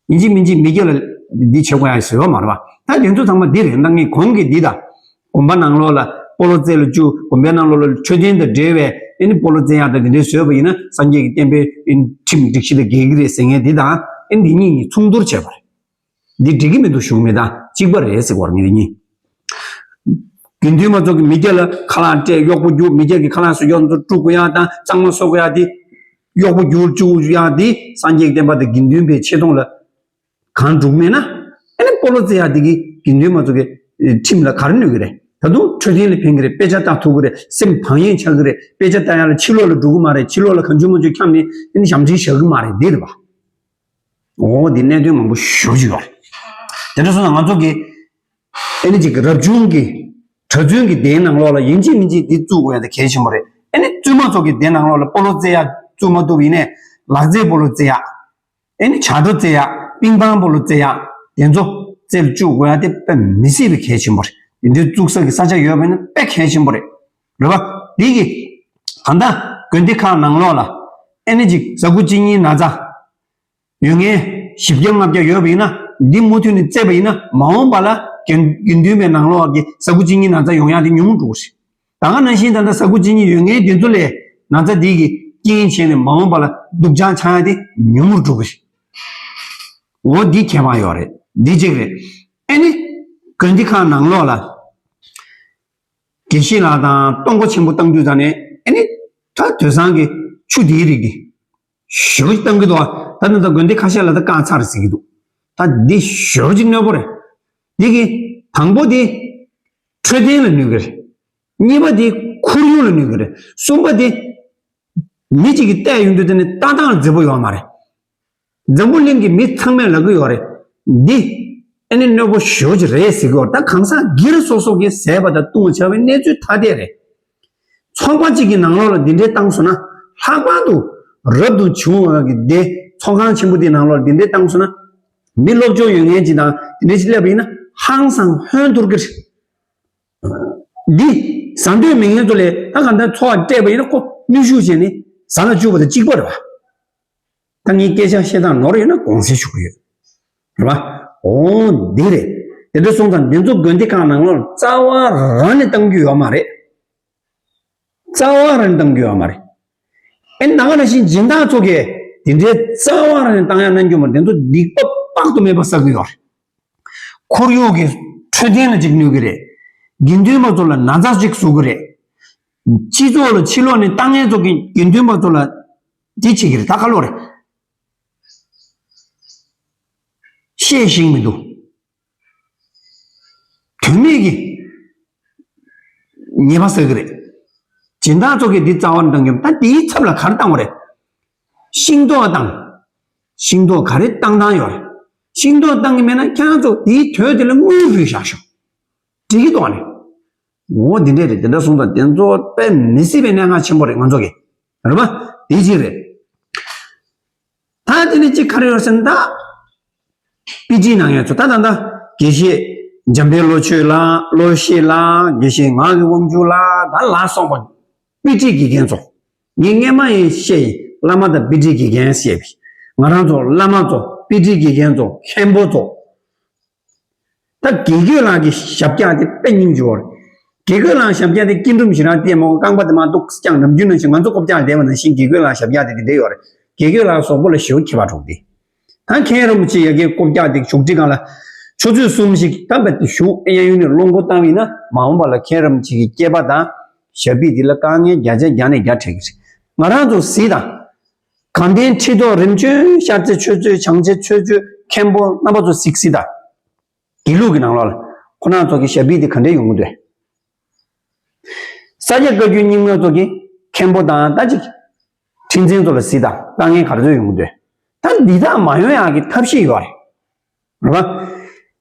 ཡིན་གཅིག་མིན་གཅིག་མི་སྐྱ་ལ་འདི་བྱེད་དགོས་ཡག་ཟེར་བ་མ་རེད་བ། ད་དེ་ཚོ་ཚང་མ་འདི་རེད། ད་ངས་གོང་གི་འདི་དང་། དགོན་པ་ནང་ལོགས་ལ་སྤོ་ལོ་རྩེད་ལ་བཅུག་དགོན་པའི་ནང་ལོགས་ལ་འཕྲོད་བསྟེན་དང་འབྲེལ་བའི་ཨེ་ནི་སྤོ་ལོ་རྩེད་ཡག་དང་དེ་འདྲའི་བཟོས་པ་ཡིན་ན་སངས་རྒྱས་ཀྱི་བསྟན་པའི་ཨེ་ནི་ཁྲིམས་སྒྲིག་གཞི་དང་འགལ་གྱི་རེད་ཟེར་མཁན་འདི་དང་ཨེ་འདི་གཉིས་གཉིས་མཚུངས་བསྡུར་བྱས་པ་རེད། འདི་འགྲིག་གི་མི་འདུག་ཞུ་གི་མེད། ད་གཅིག་པ་རེད་ཟེར་གོ་ར་ངེད་གཉིས། དགེ་འདུན་པ་ཚོ་གི་མི་སྐྱ་ལ་ཁ་ལག་སྤྲད། གཡོག་པོ་རྒྱུག་མི་སྐྱ་གི་ཁ་ལག་སོགས་གཡོག་ཚོ་དཀྲུག་དགོས་ཡག་དང་གཙང་མ་བཟོ་དགོས་ཡག་དེ། གཡོག་པོ་རྒྱུག་བཅུག་ཡག་དེ་སངས་རྒྱས་ཀྱི་བསྟན་པ་དང་དགེ་འདུན་པའི་ཆེ་མཐོང་ལ་གང་འགྲུག་མེད་ན། ཨ་ནི་སྤོ་ལོ་རྩེ་ཡག་དེ་གི་དགེ་འདུན་པ་ཚོ་གི་ཁྲིམས་ལ་ག་རེ་གནོད་གི་རེད། ད་དུང་འཕྲོད་བསྟེན་ལ་ཕན་གི་རེད། དཔེ་ཆ་ལྟ་ཐུབ་གི་རེད། སེམས་བག་ཡངས་ཆགས་གི་རེད། དཔེ་ཆ་ལྟ་ཡག་ལ་ཕྱི་ལོགས་ལ་འགྲོ་གི་མ་རེད། ཕྱི་ལོགས་ལ་གང་བྱུང་མང་བྱུང་འཁྱམས་ནས་ཨ་ནི་ཞབས་འདྲེན་བཞག་གི་མ་རེད། འདི་རེད་པ། འོ་འདི་གནད་དོན་མང་པོ་ཞེ་པོ་ཅིག་ཡོད་རེད། དེ་འདྲ་སོང་ཙང་ང་ཚོ་གི་ཨེ་ནི་ཅིག་རབ་བྱུང་གི་གྲྭ་བཙུན་གྱི་སྡེའི་ནང་ལོགས་ལ་ཡིན་གཅིག་མིན་གཅིག་འདི་བཙུགས་དགོས་ཡ་དེ་གལ་ཆེན་པོ་རེད། ཨེ་ནི་བཙུན་མ་ཚོ་གི་སྡེའི་ནང་ལོགས་ལ་སྤོ་ལོ་རྩེ་ཡ་བཙུགས་མ་ཐུབ་ཡིན་ནའི་ལག་རྩེད་སྤོ་ལོ་རྩེ་ཡ། ཨེ་ནི་བྱ་དྲོ་རྩེ་ཡ། པིང་པང་སྤོ་ལོ་རྩེ་ཡ། དེ་ཚོ་རྩེ་ལ་བཅུག་དགོས་ཡ་དེ་དཔེ་མི་སྲིད་པའི་གལ་ཆེན་པོ་རེད། འདི་འདྲའི་བཙུགས་ས་གི་ས་ཆ་ཡོད་པ་ཡིན་ན་དཔེ་གལ་ཆེན་པོ་རེད། རེད་པ། འདི་གི་ད་ལྟ་དགོན་སྡེ་ཁག་ནང་ལོགས་ལ་ཨེ་ནི་ཅིག་ཟ་ཁུ་གཅིན་སྙིའི་ན་ཚ་ཡོད་མཁན་བཞི་བརྒྱ་ལྔ་བརྒྱ་ཡོད་པ་ཡིན་ན། འདི་མུ་མཐུད་ནས་རྩེས་པ་ཡིན་ན་མ་འོངས་པ་ལ་དགེ་དགེ་འདུན་པའི་ནང་ལོགས་ཀྱི་ཟ་ཁུ་གཅིན་སྙིའི་ན་ཚ་ཡོང་ཡག་དེ་ཉུང་རུ་འགྲོ་གི་རེད། ད་ག་ནང་བཞིན་ད་ལྟ་ཟ་ཁུ་གཅིན་སྙི་ཡོད་མཁན་དེ་ཚོ་ལས་ན་ཚ་འདི་གི་རྐྱེན་བྱས་ནས་མ་འོངས་པ་ལ་སྡུག་ཅག་ཆགས་ཡག་དེ་ཉུང་རུ་འགྲོ་གི་རེད། འོ་འདི་ཁྱད་པར་ཡོད་རེད། འདི་གཅིག་རེད། ཨེ་ནི་དགོན་སྡེ་ཁག་ནང་ལོགས་ལ་དགེ་བཤེས་ལགས་དང་གཏོང་སྒོ་ཆེན་པོ་བཏང་དུས་ཙང་ནས་ཨེ་ནི་ད་དུས་སང་གི་ཆུ་དེའི་རིགས་དེ་ཞེ་པོ་ཅིག་བཏང་གི་འདུག་ད་ནི་ད་དགོན་སྡེ་ཁ་ཤས་ལ་ད་བཀག་ཚར་ཟེར་གི་འདུག་ད་འདི་ཞེ་པོ་ཅིག་གནོད་པོ་རེད། འདི་གི་དང་པོ་དེ་འཕྲོད་བསྟེན་ལ་གནོད་གི་རེད། གཉིས་པ་དེ་ཁོར་ཡུག་ལ་གནོད་གི་རེད། གསུམ་པ་དེ་མི་གཅིག་གིས་བལྟས་ཡོང་དུས་དེ་ནི་ལྟ་སྟངས་མཛེས་པོ་ཡོད་མ་རེད། འཛམ་བུ་གླིང་གི་མི་ཚང་མས་ལབ་གི་ཡོད་རེད། འདི་ཨ་ནི་གནོད་པོ་ཞེ་པོ་ཅིག་རེད་ཟེར་གི་ཡོད་རེད། ད་གང་ཟག་སྒེར་སོ་སོ་གིས་བཟས་པ་དང་བཏུང་བྱ་བའི་གནས་ཚུལ་ཐ་དད་རེད། ཚོགས་པ་གཅིག་གི་ནང་ལོགས་ལ་འདི་འདྲའི་བཏང་སོང་ན། ལྷག་པར་དུ་རབ་ཏུ་བྱུང་བ་གི་སྡེ་ཚོགས་ཁང་ཆེན་པོ་དེའི་ནང་ལོགས་ལ་འདི་འདྲའི་བཏང་སོང་ན། མི་སློབ་སྦྱོང་ཡོད་མཁན་གཅིག་དང་དེ་འདྲའི་ཅིག་སླེབས་པ་ཡིན་ན་ཧང་སང་ཧོན་ཐོར་གི་རེད། འདི་ཟ་འདོད་མེད་མཁན་ཚོ་ལས་ད་གང་ལྟར་ཚོགས་སྤྲད་པ་ཡིན་ན་ཁོ་ནུས་ཤུགས་བྱས་ནས་ཟ་ལ་བཅུག་པ་དང་གཅིག་པ་རེད་བ། ད་ངའི་སྐད་ཆ་བཤད་སྟངས་ནོར་ཡོད་ན་དགོངས་སེལ་ཞུ་གི་ཡོད། རེད་བ། འོ་འདི་རེད། དེ་འདྲ་སོང་ཙང་འདི་ཚོ་དགོན་སྡེ་ཁག་ནང་ལོགས་རྩ་བ་རང་ནས་གཏང་རྒྱུ་ཡོད་མ་རེད། རྩ་བ་རང་ནས་གཏང་རྒྱུ་ཡོད་མ་རེད། ཨེ་ནང་ནང་བཞིན་སྦྱིན་བདག་ཚོ་གིས་དེ་འདྲའི་རྩ་བ་རང་ནས་གཏང་ཡག་གནང་རྒྱུ་མ་རེད། དེ་ཚོ་སྡིག་པ་དཔག་ཏུ་མེད་པ་བསགས་ཀྱི་ཡོད་རེད། ཁོར་ཡུག་གི་འཕྲོད་བསྟེན་ལ་ཅིག་གནོད་ཀྱི་རེད། དགེ་འདུན་པ་ཚོ་ལ་ན་ཚ་ཅིག་བཟོ་གི་རེད། སྤྱི་ཚོགས་ལ་ཕྱི་ལོགས་ནས་ལྟ་མཁན་ཚོ་གིས་དགེ་འདུན་པ་ཚོ་ལ་འདི་བྱེད་ཀྱི་རེད། ད་ཁ་ལོ་རེད། བཤད་ཤེས་མི་འདུག་དོན་མེད་ཀྱི་ཉེས་པ་བསགས་ཀྱི་རེད། སྦྱིན་བདག་ཚོ་གིས་འདི་རྩ་བ་ནས་བཏང་གི་མེད། ད་དེའི་ཚབ་ལ་ག་རེ་བཏང་བ་རེད། ཤིང་ཏོག་བཏང་། ཤིང་ཏོག་ག་རེ་བཏང་བཏང་ཡོད་རེད། ཤིང་ཏོག་བཏང་གི་མེད་ན་ཁྱེད་རང་ཚོ་དེའི་དོན་དེ་ལ་དངུལ་ཕུལ་བཞག་ཤོག་འགྲིག་གི་འདུག་ཨ་ནི། འོ་འདི་འདྲས་རེད། དེ་འདྲ་གསུངས་དང་དེ་ཚོ་དཔེ་མི་སྲིད་པའི་གནད་འགག་ཆེན་པོ་རེད་ང་ཚོ་གི། རེད་པ། དེ་གཅིག་རེད། ད་དེ་ནས་གཅིག་ག་རེ་ཡོད་ཟེར་ན་ད། དཔེ་ཁྲིད་གནང་ཡོད་ཚོ་ད་ད་ད། དགེ་བཤེས་འཇམ་དཔལ་བློ་ཆོས་ལགས། བློ་ཤེས་ལགས། དགེ་བཤེས་ངག་གི་དབང་ཕྱུག་ལགས། ད་ལ་སོགས་པ་དཔེ་ཁྲིད་དགེ་རྒན་ཚོ། ངས་སྔས་མ་ཡིན་བཤད་ཡིན། བླ་མ་དང་དཔེ་ཁྲིད་དགེ་རྒན་བཤད་པའི། ང་རང་ཚོ་བླ་མ་ཚོ། དཔེ་ཁྲིད་དགེ་རྒན་ཚོ། མཁན་པོ་ཚོ། ད་དགེ་བསྐོས་ལགས་ཀྱི་ཞབས་བཀྱག་དེ་དཔེ་སྙིང་རྗེ་བོ་རེད། དགེ་བསྐོས་ལགས་ཞབས་བཀྱག་དེ་སྐྱིལ་ཀྲུང་ཞེ་དྲག་བལྟས་མ་དགོས། རྐང་པ་དེ་མར་འདུག་བརྐྱངས། ནམ་རྒྱུན་ནང་བཞིན་ང་ཚོ་སྐོར་བརྐྱངས་བསྡད་པ་ནང་བཞིན་དགེ་བསྐོས་ལགས་ཞབས་བཀྱག་དེ་དེ་འདྲ་ཡོད་རེད། དགེ་བསྐོས་ལགས་གཟུགས་པོ་ལ་ཞེ་པོ་ཁྱད་པར་འགྲོ་གི་འདུག་ད་མཁན་རིན་པོ་ཆེ་ཡ་གིའི་སྐོར་བརྐྱངས་དེ་བཞུགས་ཁྲི་སྒང་ལ་ཆུ་ཚོད་གསུམ་ཞིག་ད་བཞུགས། གཡས་གཡོན་ནས་སློང་མགོ་བཏང་བ་ཡིན་ན་མ་འོངས་པ་ལ་མཁན་རིན་པོ་ཆེ་གི་སྐྱེས་པ་དང་ཞབས་པུས་དེ་ལ་དཀའ་ངལ་བརྒྱ་ཆ་བརྒྱ་ནས་བརྒྱ་འཕྲད་ཀྱི་རེད། ང་རང་ཚོ་གཟིགས་དང་། དགའ་ལྡན་ཁྲི་ཐོག་རིམ་བྱོན། ཤར་རྩེ་ཆོས་མཛོད། བྱང་རྩེ་ཆོས་མཛོད། མཁན་པོ་རྣམ་པ་ཚོ་གཟིགས་གཟིགས་དང་། དགེ་ལུགས་ཀྱི་ནང་ལོགས་ལ་ཁོ་རང་ཚོ་གི་ཞབས་པུས་དེ་ག་འདྲས་ཡོང་གི་འདུག་ས་སྐྱ་བཀའ་བརྒྱུད་རྙིང་མ་ཚོ་གི་མཁན་པོ་དང་ད་ཅིག་ཁྲི་འཛིན་ཚོ་ལ་གཟིགས་དང་། དཀའ་ངལ་ག་ཚོད་ཡོང་གི་འདུག་ད་འདི་དག་མ་ཡོང་ཡག་གི་ཐབས་ཤེས་ཡོད་རེད། རེད་པ།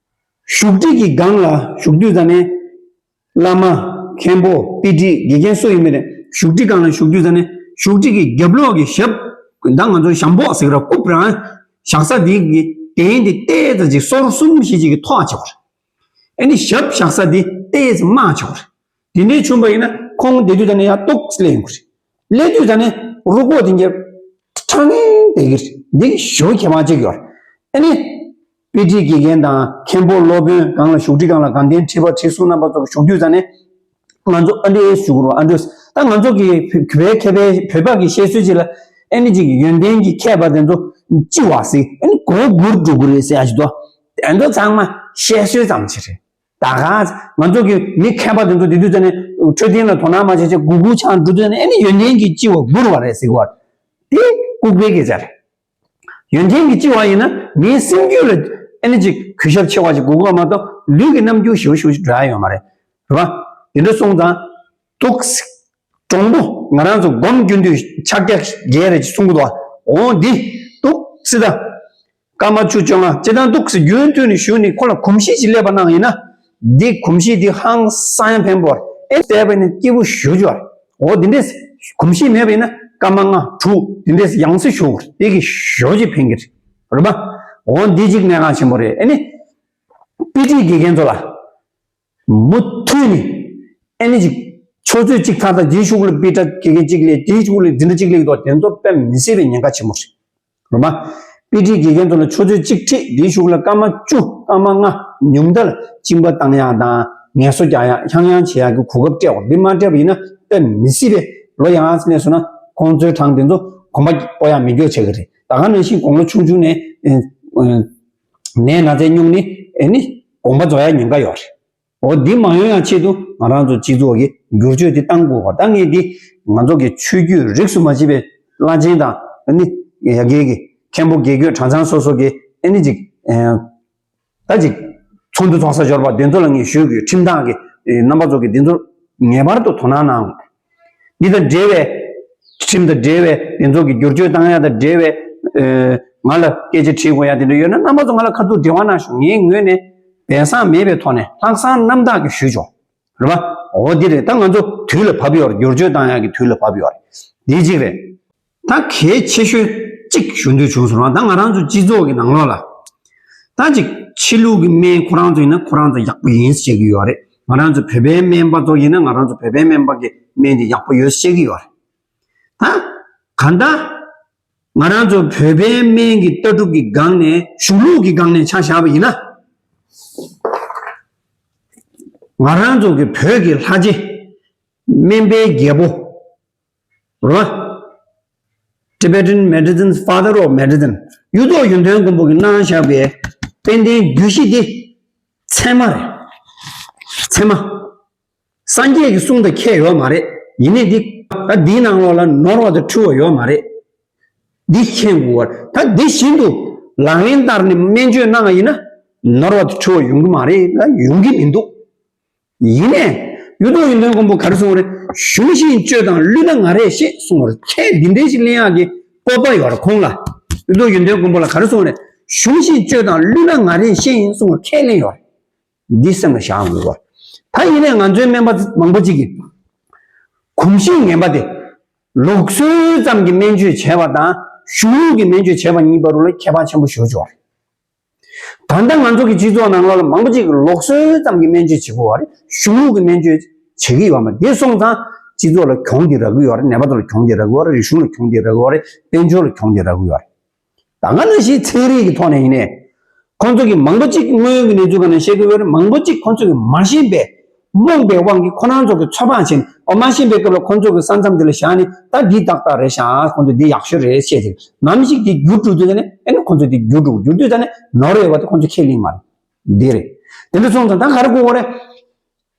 བཞུགས་ཁྲི་གི་སྒང་ལ་བཞུགས་དུས་ཙ་ནས། བླ་མ། མཁན་པོ། དཔེ་ཁྲིད། དགེ་རྒན་སུ་ཡིན་མིན་རེད། བཞུགས་ཁྲི་སྒང་ལ་བཞུགས་དུས་ཙ་ནས་བཞུགས་ཁྲི་གི་རྒྱབ་ལོགས་ཀྱི་ཞབས། ད་ང་ཚོ་ཞབས་འབོག་ཟེར་གི་ར། རྐུབ་རང་བཞག་ས་དེ་གི་གདན་དེ་ཏོག་ཙམ་ཅིག་སོར་གསུམ་བཞི་ཅིག་གི་ཐོག་བྱེད་དགོས་རེད། ཨ་ནི་ཞབས་བཞག་ས་དེ་ཏོག་ཙམ་དམའ་བྱེད་དགོས་རེད། དེ་འདྲའི་བྱུང་བ་ཡིན་ན་ཁོང་བསྡད་དུས་ཙ་ནས་ཡར་ཏོག་ཙམ་སླེབས་ཡོང་གི་རེད། སླེབས་དུས་ཙ་ནས་རུས་ཁོག་དེ་འདྲ་ཁྲ་ངེ་བསྡད་ཀྱི་རེད། འདི་གི་ཞེ་པོ་ཁྱད་པར་ཅིག་ཡོད་རེད། ཨ་ནི། དཔེ་ཁྲིད་དགེ་རྒན་དང་མཁན་པོ་སློབ་དཔོན་སྒང་ལ་བཞུགས་ཁྲི་སྒང་ལ་དགའ་ལྡན་ཁྲི་པ་ཁྲི་ཟུར་རྣམ་པ་ཚོ་བཞུགས་དུས་ཙ་ནས། ང་ཚོ་ཨ་འདྲས་བཞུགས་རོགས། ཨ་འདྲས། ད་ང་ཚོ་གི་བོད་མཁས་པའི་བོད་པ་གི་བཤད་སྲོལ་ཅིག་ལ། ཨ་ནི་ཅིག་ཡོན་ཏན་གྱི་མཁས་པ་དེ་ཚོ་ལྕི་བ་ཟིག་ཨ་ནི་མགོ་སྒུར་འགྲོ་གི་རེད་ཟེར་ཡ་ཞིག་འདུག་དེ་ཚོ་ཚང་མ་བཤད་སྲོལ་ཙམ་ཞིག་རེད། ད་ག་ང་ཚོ་གི་མི་མཁས་པ་དེ་ཚོ་དེ་དུས་ཙ་ནས་འཕྲོད་བསྟེན་ལ་དོ་སྣང་མ་བྱས་བྱས་སྒུར་སྒུར་ཆགས་འགྲོ་དུས་ཙ་ནས། ཨ་ནི་ཡོན་ཏན་གྱི་ལྕི་བ་སྒུར་བ་རེད་ཟེར་གི་བ། དེ་ལྐུགས་པའི་སྐད་ཆ་རེད། ཡོན་ཏན་གྱི་ལྕི་བ་ཡིན་ན་མིའི་སེམས་རྒྱུད་ལ་ཨ་ནི་ཅིག་གུས་ཞབས་ཆེ་བ་ཞིག་དགོས་ཀྱི་མ་གཏོགས་ལུས་ཀྱི་རྣམ་འགྱུར་ཞེ་པོ་ཞེ་པོ་ཞིག་འགྲོ་ཡ་ཡོད་མ་རེད། རེད་པ། དེ་འདྲ་སོང་ཙང་། ཏོག་ཙམ་གྲུང་པོ། ང་རང་ཚོ་སྒོམ་རྒྱུན་དུ་ཕྱག་རྒྱ་བརྒྱད་རེ་ཞིག་གསུང་གི་འདུག་འོ་འདི་ཏོག་ཙམ་ད། སྐར་མ་བཅུ་བཅོ་ལྔ་སྤྱིར་བཏང་ཏོག་ཙམ་རྒྱུན་མཐུད་ནས་ཞུས་ནས་ཁོ་ལ་གོམས་གཤིས་ཤིག་སླེབས་པ་གནང་ཡིན་ན། འདི་གོམས་གཤིས་འདི་ཧང་སང་ཡང་ཕན་པོ་རེད། ཨེ་བལྟས་པ་ཡིན་ན་སྐྱིད་པོ་ཞེ་པོ་ཅིག་རེད། འོ་འདི་འདྲས་གོམས་གཤིས་མེད་པ་ཡིན་ན་སྐར་མ་ལྔ་དྲུག་འདི་འདྲས་ཡང་སེ་ཞུ་དགོས་རེད། དེ་གིས་ཞེ་པོ་ཅིག་ཕན་གྱི་རེད། རེད་པ། འོ་འདི་གཅིག་གནད་འགག་ཆེན་པོ་རེད། ཨ་ནི། དཔེ་ཁྲིད་དགེ་རྒན་ཚོ་ལ། མུ་མཐུད་ནས། ཨ་ནི་ཅིག་ཆུ་ཚོད་གཅིག་ཚར་དང་རྗེས་གཞུག་ལ་དཔེ་ཁྲིད་དགེ་རྒན་གཅིག་སླེབས། དེའི་གཞུག་ལ་འཛིན་གྲྭ་གཅིག་སླེབས་འདུག་དེ་ཚོ་དཔེ་མི་སྲིད་པའི་ཉེན་ཁ་ཆེན་པོ་རེད། རེད་མ། དཔེ་ཁྲིད་དགེ་རྒན་ཚོ་ལ་ཆུ་ཚོད་གཅིག་ཁྲིད། དེའི་གཞུག་ལ་སྐར་མ་བཅུ་སྐར་མ་ལྔ་ཉུང་མཐའ་ལ་གཅིན་པ་བཏང་ཡག་དང་ངལ་གསོ་རྒྱག་ཡག་ཧང་ཡང་བྱེད་ཡག་གི་གོ་སྐབས་སྤྲད་དགོས། འདི་མ་སྤྲད་པ་ཡིན་ན་དཔེ་མི་སྲིད་པའི་ལོ་ཡང་ནས་སོང་ན་ཁོང་ཚོའི་གྲངས་དེ་ཚོ་གོམ་པ་སྤོ་ཡག་མེད་སྐྱོ་བྱེད་ཀྱི་རེད། ད་ག་ནང་བཞིན་དགུང་ལོ་ཆུང་ཆུང་ནས་ནད་ན་ཚས་སྨྱུང་ནས་ཨེ་ནི་དགོངས་པ་རྫོགས་ཡག་ཉེན་ཁ་ཡོད་རེད། འོ་འདི་མ་ཡོང་ཡག་ཆེད་དུ་ང་རང་ཚོ་སྤྱི་ཚོགས་ཀྱི་བསྒྱུར་བཅོས་འདི་གཏང་དགོས་པ། ད་ངས་འདི་ང་ཚོ་གི་ཆོས་བརྒྱུད་རིས་སུ་མ་ཆད་པའི་བླ་ཆེན་དང་ཨ་ནི་ཡ་གི་གི་མཁན་པོ་དགེ་བསྐོས་གྲྭ་ཚང་སོ་སོ་གི་ཨ་ནི་ཅིག་ད་ཅིག་ཚོགས་འདུ་ཚོགས་ས་འབྱོར་བ་དེ་ཚོ་ལ་ངས་ཞུ་དགོས། ཁྲིམས་ཐག་གི་རྣམ་པ་ཚོ་གི་དེ་ཚོ་ངེས་པར་དུ་དོ་སྣང་གནང་དགོས། འདི་དང་འབྲེལ་བའི་ཁྲིམས་དང་འབྲེལ་བའི་དེ་ཚོ་གི་བསྒྱུར་བཅོས་བཏང་ཡག་དང་འབྲེལ་བའི་ང་ལ་སྐད་ཆ་དྲིས་དགོས་ཡག་དེ་འདྲ་ཡོད་ན་རྣམ་པ་ཚོ་ང་ལ་ཁ་ཐུག་འབྲེལ་བ་གནང་ཤོག་ངའི་ངོས་ནས་སྦས་གསང་མེད་པའི་ཐོག་ནས་ལྷག་བསམ་རྣམ་དག་གིས་ཞུས་ཆོག་རེད་པ། འོ་འདི་རེད། ད་ང་ཚོ་དུས་ལ་བབ་ཡོད་རེད། བསྒྱུར་བཅོས་བཏང་ཡག་གི་དུས་ལ་བབ་ཡོད་རེད། འདི་གཅིག་རེད། ད་གལ་ཆེ་ཤོས་གཅིག་ཞུ་འདོད་བྱུང་སོང་ར། ད་ང་རང་ཚོ་སྤྱི་ཚོགས་ཀྱི་ནང་ལོགས་ལ་ད་ཅིག་ཕྱི་ལུགས་ཀྱི་སྨན་ཁོ་རང་ཚོ་ཡིན་ན་ཁོ་རང་ཚོ་ཡག་པོ་ཡིན་ཟེར་གྱི་ཡོད་རེད། ང་རང་ཚོ་བོད་པའི་སྨན་པ་ཚོ་ཡིན་ན་ང་རང་ཚོ་བོད་པའི་སྨན་པ་གི་སྨན་དེ་ཡག་པོ་ཡོད་ཟེར་གྱི་ཡོད་རེད། ད་ག་ད། ང་རང་ཚོ་བོད་པའི་སྨན་གྱི་ལྟ་གྲུབ་ཀྱི་སྒང་ནས་གཞུང་ལུགས་ཀྱི་སྒང་ནས་ཆ་བཞག་པ་ཡིན་ན། ང་རང་ཚོ་གི་བོད་ཀྱི་ལྷ་རྗེ་སྨན་པའི་རྒྱལ་པོ། རོ། Tibetan Medicine's Father of Medicine། གཡུ་ཐོག་ཡོན་ཏན་མགོན་པོ་གིས་གནང་བཞག་པའི་དཔལ་ལྡན་རྒྱུད་བཞི་འདི་ཚད་མ་རེད། ཚད་མ། སངས་རྒྱས་ཀྱི་གསུང་དང་ཁྱད་ཡོད་མ་རེད། ཡིན་ནའི་འདི་ད་འདིའི་ནང་ལོགས་ལ་ནོར་བ་དང་འཁྲུལ་བ་ཡོད་མ་རེད། འདི་མཁྱེན་དགོས་པ་རེད། ད་འདི་བཞིན་དུ་ལག་ལེན་བསྟར་ནས་སྨན་བཅོས་གནང་བ་ཡིན་ན་ནོར་བ་དང་འཁྲུལ་བ་ཡོང་གི་མ་རེད་ལ་ཡོང་གི་མི་འདུག་ཡིན་ནའི་ གཡུ་ཐོག་ཡོན་ཏན་མགོན་པོ་ག་རེ་གསུངས་རེད། གཞུང་བཞིན་སྤྱོད་དང་བསླུས་ན་ང་རས་ཤེས་གསུངས་རེད། ཁས་འདི་འདྲའི་ཞིག་ལེན་ཡག་གི་སྤོབས་པ་ཡོད་རེད་ཁོང་ལ། གཡུ་ཐོག་ཡོན་ཏན་མགོན་པོ་ལ་ག་རེ་གསུངས་རེད། གཞུང་བཞིན་སྤྱོད་དང་བསླུས་ན་ང་རས་ཤེས་ཡིན་གསུངས་རེད། ཁས་ལེན་ཡོད་རེད། འདི་སེམས་ལ་བཞག་དགོས་པ། ད་ཡིན་ནའི་ང་ཚོའི་སྨན་པ་མང་པོ་ཅིག་གིས་གོམས་གཤིས་ངན་པ་དེ། ལུགས་སྲོལ་ཙམ་གྱི་སྨན་བཅོས་བྱས་པ་དང་གཞུང་ལུགས་ཀྱི་སྨན་བཅོས་བྱས་པ་གཉིས་བར་ལ་ཁྱད་པར་ཆེན་པོ་ཞེ་པོ་ཅིག་ཡོད་རེད། ད་ལྟ་ང་ཚོ་གི་སྤྱི་ཚོགས་ནང་ལོགས་ལ་མང་པོ་ཅིག་གིས་ལུགས་སྲོལ་ཙམ་གྱི་སྨན་བཅོས་བྱེད་དགོས་པ་རེད། གཞུང་ལུགས་ཀྱི་སྨན་བཅོས་བྱེད་ཀྱི་ཡོད་མ་རེད། དེ་སོང་ཙང་སྤྱི་ཚོགས་ལ་གྱོང་དེ་རག་གི་ཡོད་རེད། ནད་པ་ཚོ་ལ་གྱོང་དེ་རག་གི་ཡོད་རེད། རིག་གཞུང་ལ་གྱོང་དེ་རག་གི་ཡོད་རེད། དཔལ་འབྱོར་ལ་གྱོང་དེ་རག་གི་ཡོད་རེད། ད་ག་ནང་བཞིན་ཚན་རིག་གི་ཐོག་ནས་ཡིན་ནའི། ཁོང་ཚོ་གི་མང་པོ་ཅིག་དངོས་ཡོད་ཀྱི་གནས་ཚུལ་སྒང་ནས་བཤད་ཀྱི་ཡོད་རེད། མང་པོ་ཅིག་ཁོང་ཚོ་གི་མ་ཤེས་པའི་རྨོངས་པའི་དབང་གིས་ཁོ་རང་ཚོ་གི་ཚོད་དཔག་བྱས་ནས། ཨོ་མ་ཤེས་པའི་སྐབས་ལ་ཁོང་ཚོ་གི་ས་མཚམས་དེ་ལ་བཞག་ནས། ད་འདི་ཏག་ཏག་རེད་ཤག་ཁོང་ཚོ་འདི་ཡག་ཤོས་རེད་བཤད་དེ། ནམ་ཞིག་འདི་འགྱུར་འགྲོ་དུས་ཙ་ནས། ཨེ་ནི་ཁོང་ཚོ་འདི་འགྱུར་འགྲོ་འགྱུར་དུས་ཙ་ནས་ནོར་ཡོད་པ་དེ་ཁོང་ཚོ་ཁས་ལེན་མ་རེད། འདི་རེད། དེ་འདྲ་སོང་ཙང་ད་ག་རེ་དགོས་པ་རེད།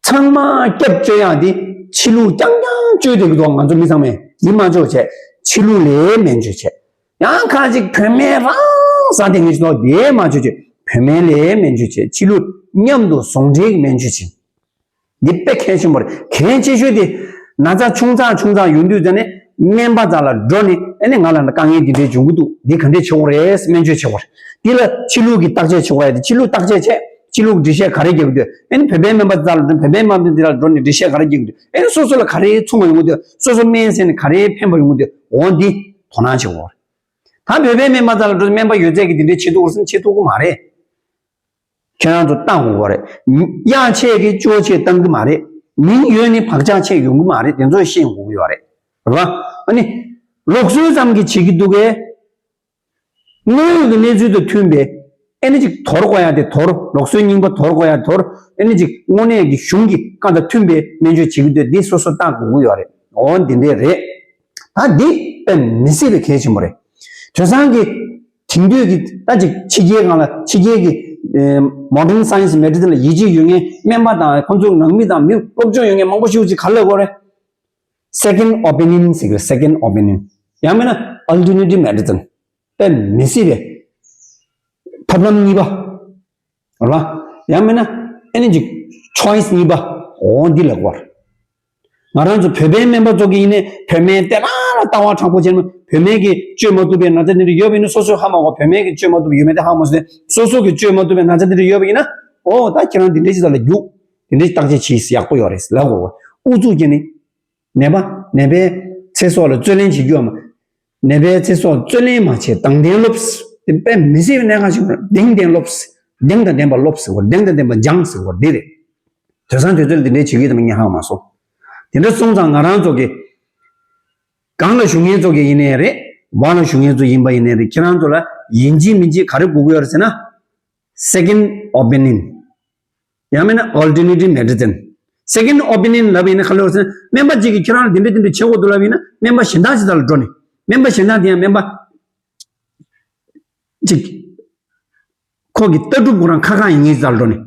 ཚང་མ་སྐྱབས་བཅོལ་ཡག་དེ་ཕྱི་ལུགས་རྐྱང་རྐྱང་བཅོལ་བསྡད་ཀྱི་འདུག་ང་ཚོ་མི་ཚང་མས་འདི་མ་བཅོས་བྱས། ཕྱི་ལུགས་ལ་སྨན་བཅོས་བྱས། ཡང་ཁ་ཅིག་བོད་སྨན་རང་ཟ་བསྡད་མཁན་ཞིག་འདུག་དེ་མ་བཅོས་བྱས། བོད་སྨན་ལ་སྨན་བཅོས་བྱས། ཕྱི་ལུགས་མཉམ་དུ་ཟུང་འབྲེལ་གྱི་སྨན་བཅོས་བྱས། འདི་དཔེ་གལ་ཆེན་པོ་རེད། གལ་ཆེ་ཤོས་དེ། ན་ཚ་ཆུང་ཙག་ཆུང་ཙག་ཡོང་དུས་ཙ་ནས་སྨན་པ་རྩ་ལ་འགྲོ་ནས། ཨེ་ནི་ང་ལ་དཀའ་ངལ་འདི་འདྲའི་འབྱུང་གི་འདུག་འདི་ག་འདྲས་བྱེད་དགོས་རེད། སྨན་བཅོས་བྱེད་དགོས་རེད། འདི་ལ་ཕྱི་ལུགས་ཀྱི་བརྟག་དཔྱད་བྱེད་དགོས་རེད། འདི་ཕྱི་ལུགས་བརྟག་དཔྱད་བྱས། ཕྱི་ལུགས་འགྲེལ་བཤད་ག་རེ་རྒྱག་གི་འདུག་ཨེ་ནི་བོད་པའི་སྨན་པ་རྩ་ལ་འགྲོ། བོད་པའི་སྨན་པ་འདི་ལ་འགྲོ་ནས་འགྲེལ་བཤད་ག་རེ་རྒྱག་གི་འདུག་ཨེ་ནི་སོ་སོ་ལ་ག་རེ་མཚུངས་པ་ཡོང་གི་འདུག་སོ་སོ་སྨན་ཟས་ནས་ག་རེ་ཕན་པ་ཡོང་གི་འདུག་འོ་འདི་དོ་སྣང་བྱེད་དགོས་རེད། ད་བོད་པའི་སྨན་པ་རྩ་ལ་འགྲོ། སྨན་པ་ཡོད་ཚད་ཀྱིས་འདི་འདྲས་བྱེད་ཐུབ་ཀྱི་རེད་ཟེར་ན་བྱེད་ཐུབ་ཀྱི་མ་རེད། ཁྱེད་རང་ཚོ་བཏང་དགོས་པ་རེད། གཡག་ཆད་ཀྱིས་ཅོག་ཆད་བཏང་གི་མ་རེད། མིང་ཡོད་ནི་བག་ཆགས་ཆད་ཡོང་གི་མ་རེད། དེ་ཚོ་ཤེས་དགོས་ཀྱི་ཡོད་རེད། རེད་པ། ཨ་ནི། ལུགས་སྲོལ་ཙམ་གྱིས་བྱེད་ཀྱི་འདུག་གས། དངོས་ཡོད་ཀྱི་གནས་ཚུལ་དང་མཐུན་པའི། ཨེ་ནི་ཅིག་དོར་དགོས་ཡ་དེ་དོར། ལུགས་སྲོལ་རྙིང་པ་དོར་དགོས་ཡ་དོར། ཨེ་ནི་ཅིག་དངོས་གནས་ཀྱི་གཞུང་གི་བཀའ་དང་མཐུན་པའི་སྨན་བཅོས་བྱེད་ཀྱི་འདུག་འདི་སོ་སོ་བལྟ་དགོས་ཀྱི་ཡོད་རེད། འོ་འདི་འདྲས་རེད། ད་འདི་དཔེ་མི་སྲིད་པའི་གལ་ཆེན་པོ་རེད། དེང་སང་གི། དེང་དུས་ཀྱི་ད་ཅིག་ཕྱི་རྒྱལ་སྒང་ལ། ཕྱི་རྒྱལ་གྱི་ཨེ་modern science medicine ལ་ཡིད་ཆེས་ཡོད་མཁན་སྨན་པ་དང་། ཁོང་ཚོའི་ནང་མི་དང་མི་སློབ་སྦྱོང་ཡོད་མཁན་མང་པོ་ཞིག་ཅིག་ག་རེ་ལབ་ཀྱི་ཡོད་རེད། Second opinion ཟེར་གྱི་རེད། Second opinion། ཡང་མིན་ན་alternative medicine། དཔེ་མི་སྲིད་པའི་ཐབས་ལམ་གཉིས་པ། རེད་པ། ཡང་མིན་ན་ཨེ་ནི་ཅིག་choice གཉིས་པ། འོ་འདི་ལབ་ཀྱི་ཡོད་རེད། ང་རང་ཚོ་བོད་པའི་སྨན་པ་ཚོ་གིས་ཡིན་ནའི་བོད་སྨན་དེ་རང་ལ་ལྟ་བ་དྲག་པོ་བྱས་ན། བོད་སྨན་གྱིས་བཅོས་མ་ཐུབ་པའི་ན་ཚ་དེ་འདྲ་ཡོད་པ་ཡིན་ན་སོ་སོས་ཧ་མ་གོ། བོད་སྨན་གྱིས་བཅོས་མ་ཐུབ་པ་ཡོད་མེད་དེ་ཧ་གོ་མ་སོང་ནས། སོ་སོ་གིས་བཅོས་མ་ཐུབ་པའི་ན་ཚ་དེ་འདྲ་ཡོད་པ་ཡིན་ན། འོ་ད་ཁྱེད་རང་དེ་འདྲའི་ཅིག་ལ་རྒྱུགས། དེ་འདྲའི་བརྟག་དཔྱད་བྱས་ཡག་པོ་ཡོད་རེད་ལབ་དགོས། ཨུ་ཚུགས་བྱས་ནས། ནད་པ། ནད་པའི་ཚེ་སྲོག་ལ་རྩོད་ལེན་བྱེད་རྒྱུ་ཡོད་མ། ནད་པའི་ཚེ་སྲོག་རྩོད་ལེན་མ་བྱེད། དང་ལྡན་སློབས། དེ་དཔེ་མི་སྲིད་པའི་གནད་འགག་ཞིག་རེད། གདེང་ལྡན་སློབས། གདེང་དང་ལྡན་པ་སློབས་ཟེར་དགོས། གདེང་དང་ལྡན་པ་སྦྱངས་ཟེར་དགོས། འདི་རེད། དེང་སང་དུས་ཚོད་ལ་འདི་འདྲའི་བྱེད་ཀྱི་ཡོད་དམ་ངས་ཧ་གོ་མ་སོང་། དེ་འདྲ་སོང་ཙང་ང་རང་ཚོ་གི། སྒང་ལ་བཞུགས་མཁན་ཚོ་གི་ཡིན་ནའི་རེད། འོག་ལ་བཞུགས་མཁན་ཚོ་ཡིན་པ་ཡིན་ནའི་རེད། ཁྱེད་རང་ཚོ་ལ་ཡིན་གཅིག་མིན་གཅིག་ག་རེ་དགོས་ཀྱི་ཡོད་རེད་ཟེར་ན། Second opinion། ཡང་མིན་ན་alternative medicine། Second opinion ལབ་པ་ཡིན་ན་ག་རེ་ལབ་ཟེར་ན། སྨན་པ་གཅིག་གིས་ཁྱེད་རང་ལ་འདི་འདྲ་འདི་འདྲ་བྱེད་དགོས་འདུག་ལབ་པ་ཡིན་ན། སྨན་པ་གཞན་དག་ཅིག་རྩ་ལ་འགྲོ་ནས། སྨན་པ་གཞན་དག་དེ་ཡང་སྨན་པ་གཅིག་ཁོ་གི་ལྟ་གྲུབ་ཁོ་རང་ཁ་ཁ་ཡིན་མཁན་ཅིག་རྩ་ལ་འགྲོ་ནས།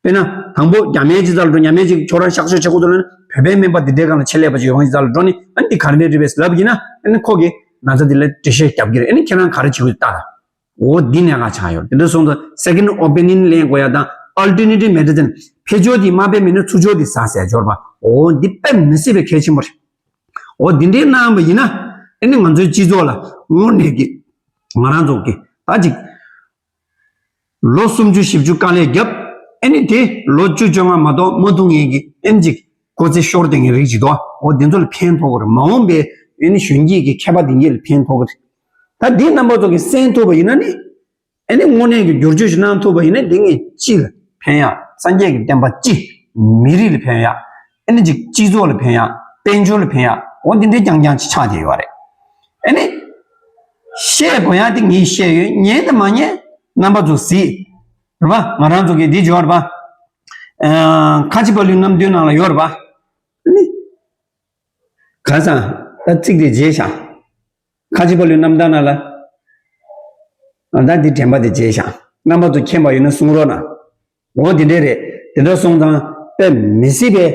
དཔེར་ན། དང་པོ་རྒྱ་སྨན་ཅིག་རྩ་ལ་འགྲོ། རྒྱ་སྨན་ཅིག་ཁྱོད་རང་གཤག་བཅོས་བྱེད་དགོས་འདུག་ལབ་ན། བོད་པའི་སྨན་པ་འདི་འདྲའི་སྒང་ལ་ཆེད་ལས་པ་ཅིག་ཡོང་མཁན་ཅིག་རྩ་ལ་འགྲོ་ནས། ཨ་ནི་འདི་ག་རེ་རེད་པས་ལབ་ཡིན་ན། ཨ་ནི་ཁོ་གིས་ན་ཚ་འདི་ལ་འགྲེལ་བཤད་རྒྱབ་ཀྱི་རེད། ཨ་ནི་ཁྱེད་རང་ག་རེ་བྱེད་དགོས་ལྟ་ལ། འོ་འདི་གནད་འགག་ཆགས་ཡོད། དེ་འདྲ་སོང་ཙང་second opinion ལེན་དགོས་ཡ་དང་། alternative medicine། ཕར་ཕྱོགས་འདི་མ་ཕན་མིན་ན་ཚུར་ཕྱོགས་འདི་ཟ་ཟེར་སྦྱོར་བ། འོ་འདི་དཔེ་མི་སྲིད་པའི་གལ་ཆེན་པོ་རེད། འོ་འདི་འདྲའི་གནང་བ་ཡིན་ན། ཨ་ནི་ང་ཚོའི་སྤྱི་ཚོགས་ལ་དངོས་གནས་ཀྱི་ང་རང་ཚོ་གི་ད་ཅིག་ལོ་སུམ་ཅུ་བཞི་བཅུ་དཀའ་ལས་བརྒྱབ། ཨ་ནི་དེ་ལོ་བཅུ་བཅོ་ལྔ་མ་གཏོགས་མ་ཐུག་མཁན་གྱི་ཨ་ནི་ཅིག་སྐུ་ཚེ་ཤོར་བསྡད་མཁན་རིགས་ཅིག་འདུག་འོ་དེ་ཚོ་ལ་ཕན་ཐོགས་ཀྱི་རེད། མ་འོངས་པའི་ཨ་ནི་གཞོན་སྐྱེས་ཀྱི་མཁས་པ་དེ་འདྲ་ལ་ཕན་ཐོགས་ཀྱི་རེད། ད་འདི་རྣམ་པ་ཚོ་གིས་གསན་ཐུབ་པ་ཡིན་ན་ནི། ཨ་ནི་དངོས་གནས་ཀྱི་བསྒྱུར་བཅོས་ཤིག་གནང་ཐུབ་པ་ཡིན་ན། འདི་ངས་སྤྱི་ལ་ཕན་ཡག་སངས་རྒྱས་ཀྱི་བསྟན་པ་སྤྱི། མི་རིགས་ལ་ཕན་ཡག་ཨ་ནི་ཅིག་སྤྱི་ཚོགས་ལ་ཕན་ཡག་དཔལ་འབྱོར་ལ་ཕན་ཡག་འོ་འདི་འདྲའི་རྐྱང་རྐྱང་ཅིག་ཆགས་བསྡད་ཡོད་རེད། ཨ་ནི། བཤད་དགོས་ཡག་དེ་ངས་བཤད་ཡོད། ཉན་དང་མ་ཉན་རྣམ་པ་ཚོ་གཟིགས། རེད་པ། ང་རང་ཚོ་གི་འདི་འབྱོར་པ། ཨ། ཁ་ཆེ་བ་ལུའི་རྣམ་ཐར་ནང་ལ་ཡོད་རེད་པ། ཨ་ནི། ག་ས། ད་ཚིག་དེ་བརྗེད་ཤག་ཁ་ཆེ་བ་ལུའི་རྣམ་ཐར་ནང་ལ། ཨ། ད་འདི་དྲན་པ་དེ་བརྗེད་ཤག་རྣམ་པ་ཚོ་མཁྱེན་པ་ཡོད་ན་གསུང་རོགས་གནང་། འོ་དེ་འདྲས་རེད། དེ་འདྲ་སོང་ཙང་དཔེ་མི་སྲིད་པའི་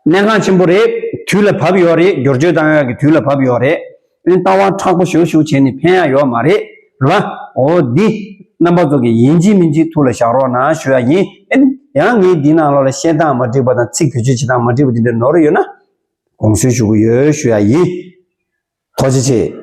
གནད་འགག་ཆེན་པོ་རེད། དུས་ལ་བབ་ཡོད་རེད། བསྒྱུར་བཅོས་བཏང་ཡག་གི་དུས་ལ་བབ་ཡོད་རེད། ཨ་ནི་ལྟ་བ་མཁྲེགས་པོ་ཞེ་པོ་ཞིག་བྱས་ནས་ཕན་ཡག་ཡོད་མ་རེད། རེད་པ། འོ་འདི་རྣམ་པ་ཚོ་གིས་ཡིན་གཅིག་མིན་གཅིག་ཐུགས་ལ་བཞག་རོགས་གནང་ཞུ་ཡག་ཡིན། ཨ་ནི་ ཡང་ངས་འདི་ནང་ལོགས་ལ་བཤད་སྟངས་མ་འགྲིག་པ་དང་ཚིག་བེད་སྤྱོད་བྱེད་སྟངས་མ་འགྲིག་པ་འདི་འདྲ་ནོར་ཡོད་ན་དགོངས་སེལ་ཞུ་གི་ཡོད་ཞུ་ཡ་ཡིན། ཐུགས་རྗེ་ཆེ།